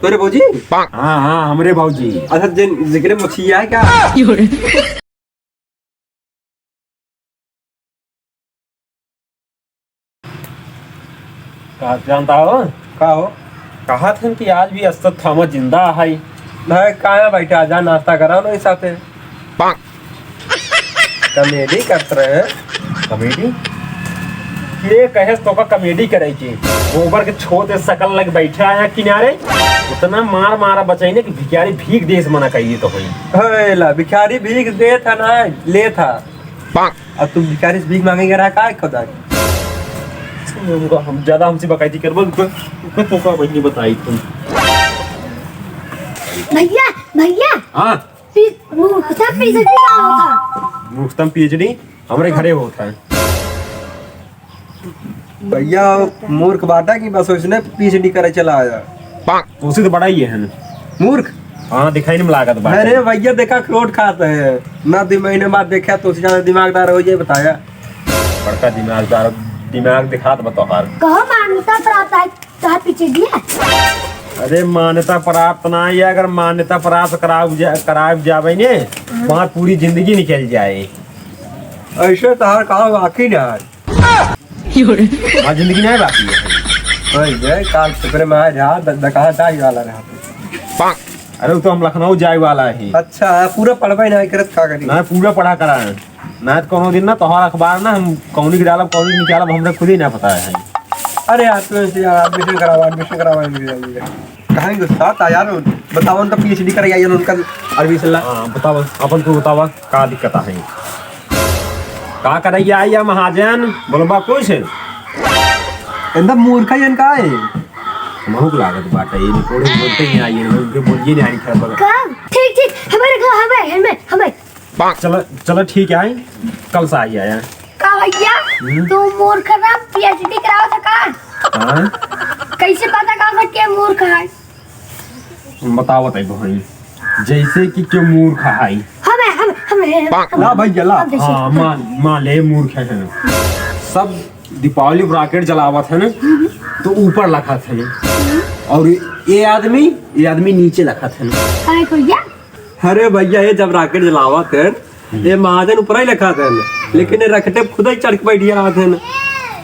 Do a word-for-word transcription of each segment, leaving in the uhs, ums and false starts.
तोरे भौजी? हाँ, हाँ, हमरे भौजी। अच्छा, जिन, जिकरे मोछिया है क्या? का जानता हो? का हो? कहत हन कि आज भी अश्वत्थामा जिंदा है। नहीं, काहे बैठा, जा नाश्ता करा ना इस साथे। कॉमेडी करत रहे। कॉमेडी? के कहे तोका कॉमेडी करे के? गोबर के छोटे सकल लग बैठा है किनारे, उतना मार मारा बचाइने कि भिखारी भीख देस मना कइले तो होई। हे ला, भिखारी भीख देत है ना, लेत है। अब तू भिखारी से भीख मांगेगा रहा का खुदा? हम ज्यादा हमसे बकैती करबो, रुको, रुको, तोका बहिनी बताई तुम। भैया, भैया। हाँ। पी-, मूर्खता पीएचडी का होता? मूर्खता पीएचडी हमरे घरे होता है। भैया, मूर्ख बाटा कि बस उसने पीएचडी करे चला आया। तो उसी तो बड़ा ही है ना। मूर्ख? हाँ, दिखाई नहीं लागत बाटे। अरे भैया, देखा, अखरोट खात है ना, दो महीने बाद देखा तो उससे ज्यादा दिमागदार हो जाए, बताया। बड़का दिमागदार, दिमाग दिखात बा तोहार। कहो मान्यता प्राप्त है। का पीछे दिया? अरे, मान्यता प्राप्त ना है, अगर मान्यता प्राप्त कराव जा-, कराव जावे ने, हम्म। वहाँ पूरी जिंदगी निकल जाए। ऐसे तहार काम बाकी ना है। हमार जिंदगी नहीं बाकी है। ओए, ये काल पेपर में आए रहा, द-, द-, कहाँ जाए वाला रहा? अरे, वो तो हम लखनऊ जाए वाला है। अच्छा, पूरा पढ़बे नहीं करत, का करी? ना, पूरा पढ़ा करा है। ना तो कोनो दिन ना तोहार अखबार ना हम कौनी के डालब, कौनी के निकालब, हमरे खुद ही ना पता है। अरे यार, तू ऐसे यार, admission करावा, admission करावा, admission करावा। कहाँ गुस्सा था यार, बतावा उनका पीएचडी कराई आई उनका admission ला। हाँ, बतावा, अपन तू बतावा, का दिक्कत है? का कराई आई या महाजन, बोलबा कुछ? एकदम मूर्ख है इनका है। महूक लागत बाटे, ये कोड़े बोलते ही आई, इनके बोलिए नहीं आई खराब। का? ठीक, ठीक, हमारे घर, हमारे, हमारे, हमारे। चलो, चलो ठीक है, कल से आई आया। का भैया, हम्म? तू मूर्ख ना पीएचडी करावत है का? हाँ? कैसे पता का के मूर्ख है? बतावत है बहन, जैसे कि क्यों मूर्ख है। हमें, हम, हमें, हम, ला भैया, ला। हम जैसे हाँ, मान, मान ले मूर्ख है ना। सब दीपावली में rocket जलावत है ना, तो ऊपर लखत है ना। और ये आदमी, ये आदमी नीचे लखत है ना। काहे को भैया? अरे भैया, ये जब rocket जलावत है, ये महाजन ऊपर ही लखत है, लेकिन ये rocket पे खुद ही चढ़ के बैठ जात है।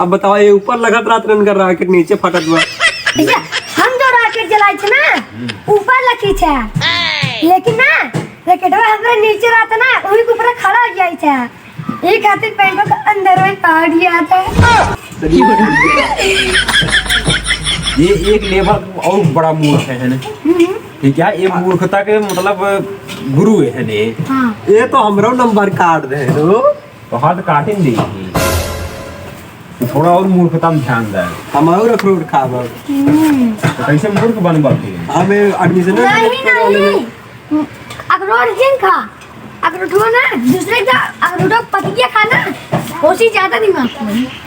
अब बतावा, ये ऊपर लखत रहत है, इनका rocket नीचे फटत बा। भैया, हम जो rocket जलाई थे ना, ऊपर लखी थे, लेकिन ना, rocket हमरे नीचे रहत ना, वही के ऊपर खड़ा हो जाई थे। ये खातिर पैंटों का अंदर में काट लिया था। ये एक level और बड़ा मूर्ख है, है ना? हम्म। ठीक है, ये मूर्खता के मतलब गुरु है ने। हाँ। ये तो हमरो नंबर काट दे रो। तो हाथ काटे नहीं। थोड़ा और मूर्खता में ध्यान दे। हम और अखरोट खाब। हम्म। तो कैसे मूर्ख बनबा फिर? हमें admission नहीं, नहीं। अखरोट जिन खा, अखरोटवा ना, दूसरे का अखरोटवा पतिया खा ना, ओसी ज्यादा दिमाग को।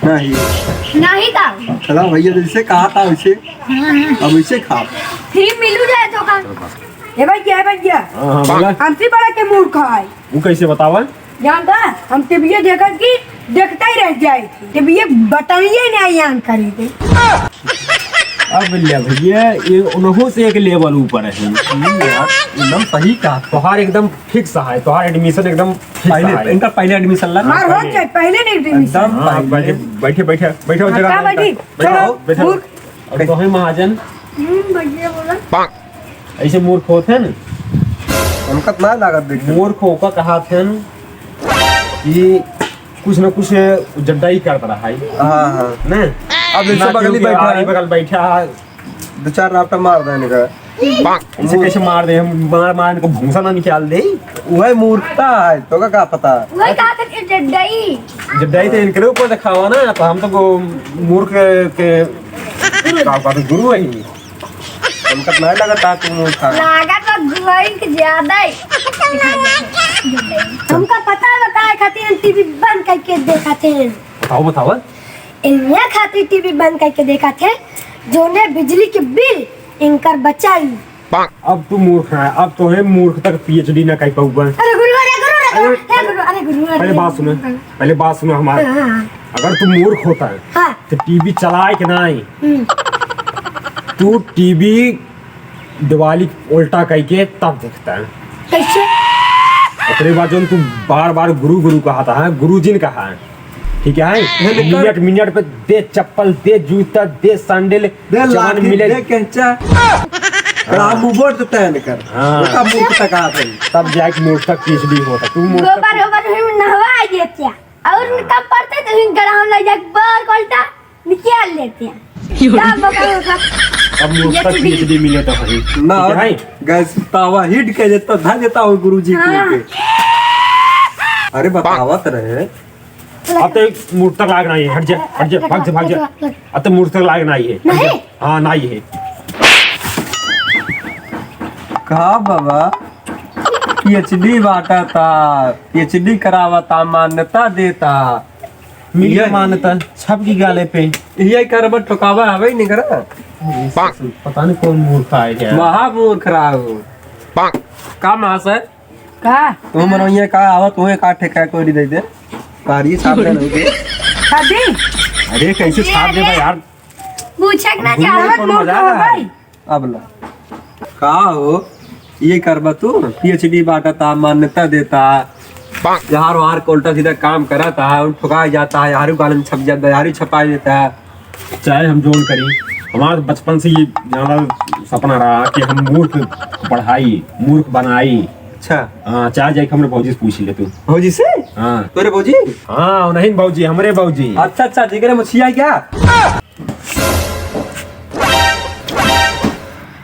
नहीं। नहीं था। चला भैया, जैसे कहा था वैसे। हाँ, हाँ। अब वैसे खा। फिर मिलू जाए तो का। ए भैया, ए भैया। हाँ, हाँ, बोला। हमसे बड़ा के मूर्ख है। वो कैसे बतावा? जानता, हम टीवीए देखत की देखता ही रह जाए। टीवीए बटनिए नहीं on करे थे। अब ले भैया, ये उनहु से एक level ऊपर है। हम्म, यार, एकदम सही कहा। तोहार एकदम fix है, तोहार admission एकदम fix पहले, है। इनका पहले admission ला। मार हो जाए, पहले नहीं admission। एकदम हाँ, पहले। बैठे, बैठे, बैठे, बैठे, हाँ, जगह का बैठे? बैठी? बैठो, चलो, बैठो। मूर्ख। अब तो है महाजन। हम्म, भैया बोला। ऐसे मूर्ख होत है ना? हमका तो ना लागत देख। मूर्ख होका कहा थे न कि कुछ न कुछ जड्डा ही करत रहा है। हाँ, हाँ। ना? अब जैसे ना बगल ही क्योंकि बैठा आरी है। बगल बैठा है। दो चार रापटा मार देने का। इसे कैसे मार दे? हम मार, मार इनको भूसा ना निकाल दे। वही मूर्खता है, तो का, का पता? वही कहा था कि जड्डई। जड्डई तो इनके ऊपर दिखावा ना, तो हम तो वो मूर्ख के, का, का तो गुरु है ही। हमका तो नहीं लगा था तू मूर्ख है। लगा तो गुरुइन के ज्यादा ही। हमका पता है काहे खातिर हम टीवी बंद करके देखा थे। बताओ, बताओ। इन्हें खातिर टीवी बंद करके देखा थे, जोने बिजली के बिल इनकर बचाई। अब तू मूर्ख है, अब तोहे मूर्ख तक पीएचडी ना कर पाऊबा। अरे गुरु, अरे गुरु, अरे अरे गुरु, अरे गुरु, अरे पहले बात सुनो, पहले बात सुनो हमारी। हाँ, हाँ, हाँ। अगर तू मूर्ख होता है, हाँ। तो टीवी चलाए के ना आई। हम्म। तू टीवी दिवाली उल्टा कइके तब देखता है। कैसे? ओकरे बाद जौन तू बार बार गुरु गुरु कहता है, गुरुजी ने कहा है, ठीक है? है ना? मिनट मिनट पे दे चप्पल, दे जूता, दे सैंडल, दे जवन लाठी, मिले। दे कैंचा। हाँ। मुंह बोल तो तय न कर। हाँ। ओका मूर्ख तक आ गई। तब जाके मूर्ख तक पीछे होता। तू मूर्ख तक गोबर ओबर हम नहवा देते हैं। और कम पड़ते तो इन गरम लग जाए, बार कोल्टा निकाल लेते हैं। तब बता, बता। अब मूर्ख तक पीछे मिले तो है। ना, ठीक है? गैस तावा हिट के देता, धा देता हो गुरुजी को हाँ। के। अरे बतावत रहे। अब तो एक मूर्ख तक लाग नहीं है, हट जा, हट जा, भाग जा, भाग जा। अब तो मूर्ख तक लाग नहीं है। नहीं। हाँ, नहीं है। का बाबा, पीएचडी बांटा था, पीएचडी करावा था, मान्यता देता। मिली ये मान्यता, छप की गाले पे। ये करबट ठोकावा हवे नहीं करा। पता नहीं कौन मूर्ख आए है। महामूर्ख रहा हो। का महाशय? का? तू मनोइया का आवा, तू का ठेका कोई दे दे। पारी साहब ने नहीं दे। शादी? अरे, कैसे छाप देबा यार? पूछक ना चाहत, कौन मूर्ख मजाक हो है? भाई। अब ला। का हो? ये करबा तू? पीएचडी बांटा था, मान्यता देता। यार, वार कोल्टा सीधा काम करा था, उन ठुका जाता है, यार, गालन छप जाता है, यार, छपा देता है। चाहे हम जोन करी, हमारा बचपन से ये जाना सपना रहा कि हम मूर्ख पढ़ाई, मूर्ख बनाई। अच्छा। हाँ, चाहे जाके हमरे भौजी से पूछ ले तू। भौजी से? हाँ। तोरे भौजी? हाँ, नहीं भौजी, हमरे भौजी। अच्छा, अच्छा, जिगरे मुछिया क्या?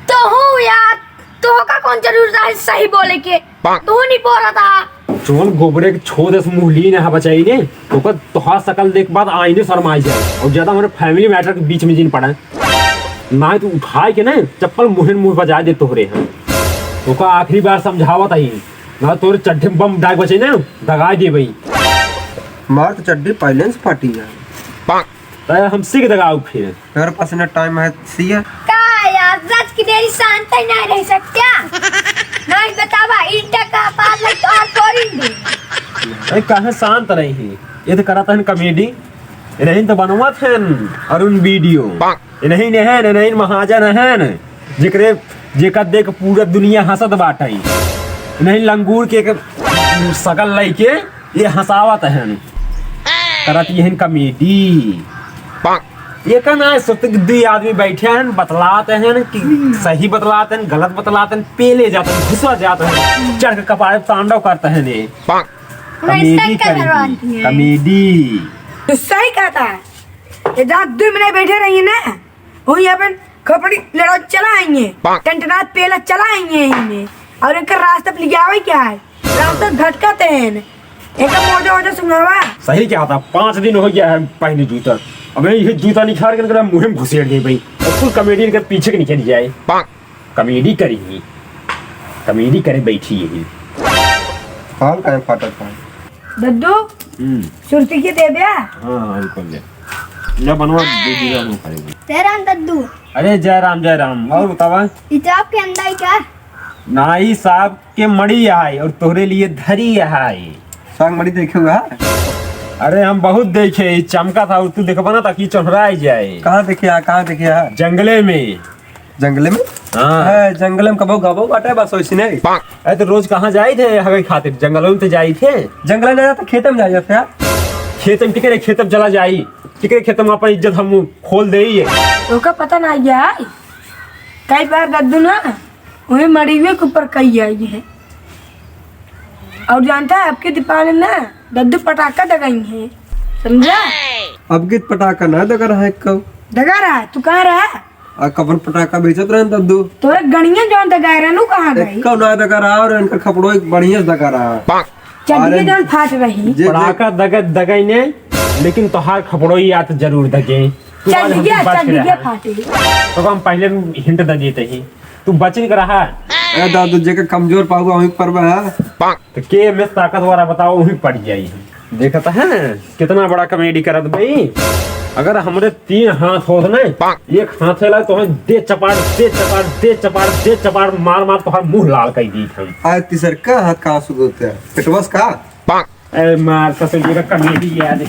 तो हूँ यार, तोहका कौन जरूरत है सही बोले के? तू नहीं बोला था। जौन गोबरे के छोद से मुँह ली ना बचाई ने, ओकर तोहार शकल देख बाद आईने शर्माई जाए। और ज्यादा हमारे family matter के बीच में जिन पड़ा। ना तो उठाए के ना चप्पल मुँहे मुँह बजा दे तोहरे हैं। ओका आखिरी बार समझावत आई, ना तोरे चड्ढे में बम डाल बचे ना, दगा दे भाई। मार तो चड्ढी पहले से फटी है। तय हमसे के दगाऊ फिर। तोरे पास ना टाइम है सिया। का यार, रात की देरी शांत ही नहीं रह सकता? नहीं बतावा, ईंटा का पार लग तो हाथ तोड़ी दे। अरे काहे शांत रही? ये तो करत हन कॉमेडी। ये नहीं तो बनवत हन अरुण वीडियो। ये नहीं ने हन, ये नहीं महाजन हन। जेकरे, जेकर देख पूरा दुनिया हंसत बाटे। ये नहीं लंगूर के एक शकल लइके ये हंसावत हन, करत ये हन कॉमेडी। ये का ना सोचते कि दुई आदमी बैठे हन, बतलात हन कि सही बतलात हन, गलत बतलात हन, पेले जात हन, घुसा जात हन, चढ़ के कपारे पे तांडव करत हन ये। कॉमेडी करेगी, कॉमेडी। तो सही कहता है, ये जहाँ दुई मिनट बैठे रहिए ना, वही अपन खपड़ी लड़ाई चला आएंगे, टंटनाथ पेला चला आएंगे इनमें। और इनका रास्ता पे ले आवे क्या है? रास्ता भटकते हैं। इनका मोजा वोजा सुंघावा। सही क्या था, पाँच दिन हो गया है पहने जूता, अब ये जूता निकाल के इनका मुँह में घुसेड़ गई भाई। और फुल कॉमेडी इनके पीछे के निकल जाए। कॉमेडी करेगी, कॉमेडी करे बैठी यही। कान काहे फाटत है? दद्दू, हम्म। सुरती के दे द्या? हाँ, हाँ, रुको ले। ले बनवा, दे दिया हम करेंगे। जय राम दद्दू। अरे जय राम, जय राम। और बतावा? ई तो आपके अंडा ही क्या? ना, ई साहब के मड़ी आए और तोहरे लिए धरी आए। साग मड़ी देखे हुआ? अरे हम बहुत देखे, ई चमका था और तू देखबा ना ताकि चोहरा जाए। कहाँ देखे आ, कहाँ देखे आ? जंगले में। जंगले में? हाँ। है, जंगले में कबो गबो बाटे, बस वैसे नहीं। अरे तो रोज कहाँ जाई थे हगे खातिर? जंगलों में तो जाई थे। जंगल में जाता, खेते में जाई जाते यार। खेते में टिके रहे, खेते में चला जाई। टिके रहे खेते में अपन इज्जत हम खोल दे ही है। ओका पता ना गया है। कई बार दद्दू ना, वही मड़ीवे के ऊपर कई आई है। और जानता है, अब के दीपावली में ना दद्दू पटाखा दगाई है, समझा? अब के पटाखा ना दगा रहा है कब? दगा रहा है, तू कहाँ रहा? आ कबर पटाखा बेचत रहन दद्दू। तोरे गणिया जौन दगाए रहन, उ कहाँ गई? एक्का ना दगा रहा और इनकर खपड़ो एक बढ़िया से दगा रहा। चड्डिया अरे जौन फाट रही। जे, जे पटाखा दगे, दगे ने, लेकिन तोहार खपड़ो ही आत जरूर दगे। तू आज हमसे चड्डिया, बच के चड्डिया रहा। फाटे। तो हम पहले hint दे देते ही। तू बचिन के रहा। ए दादू, जेकर कमजोर पाहुआ वहीं पर बा। तो के में ताकतवर बताओ, वहीं पड़ जाई हम। देखत है कितना बड़ा कॉमेडी करत भाई। अगर हमरे तीन हाथ होत ना, एक हाथ से ला तो हम दे चपाड़, दे चपाड़, दे चपाड़, दे चपाड़ मार मार तोहर मुंह लाल कर दी हम। आज तीसर का हाथ कहाँ से होते हैं? पेटवस का? ए मार ससुर जी का कॉमेडी याद।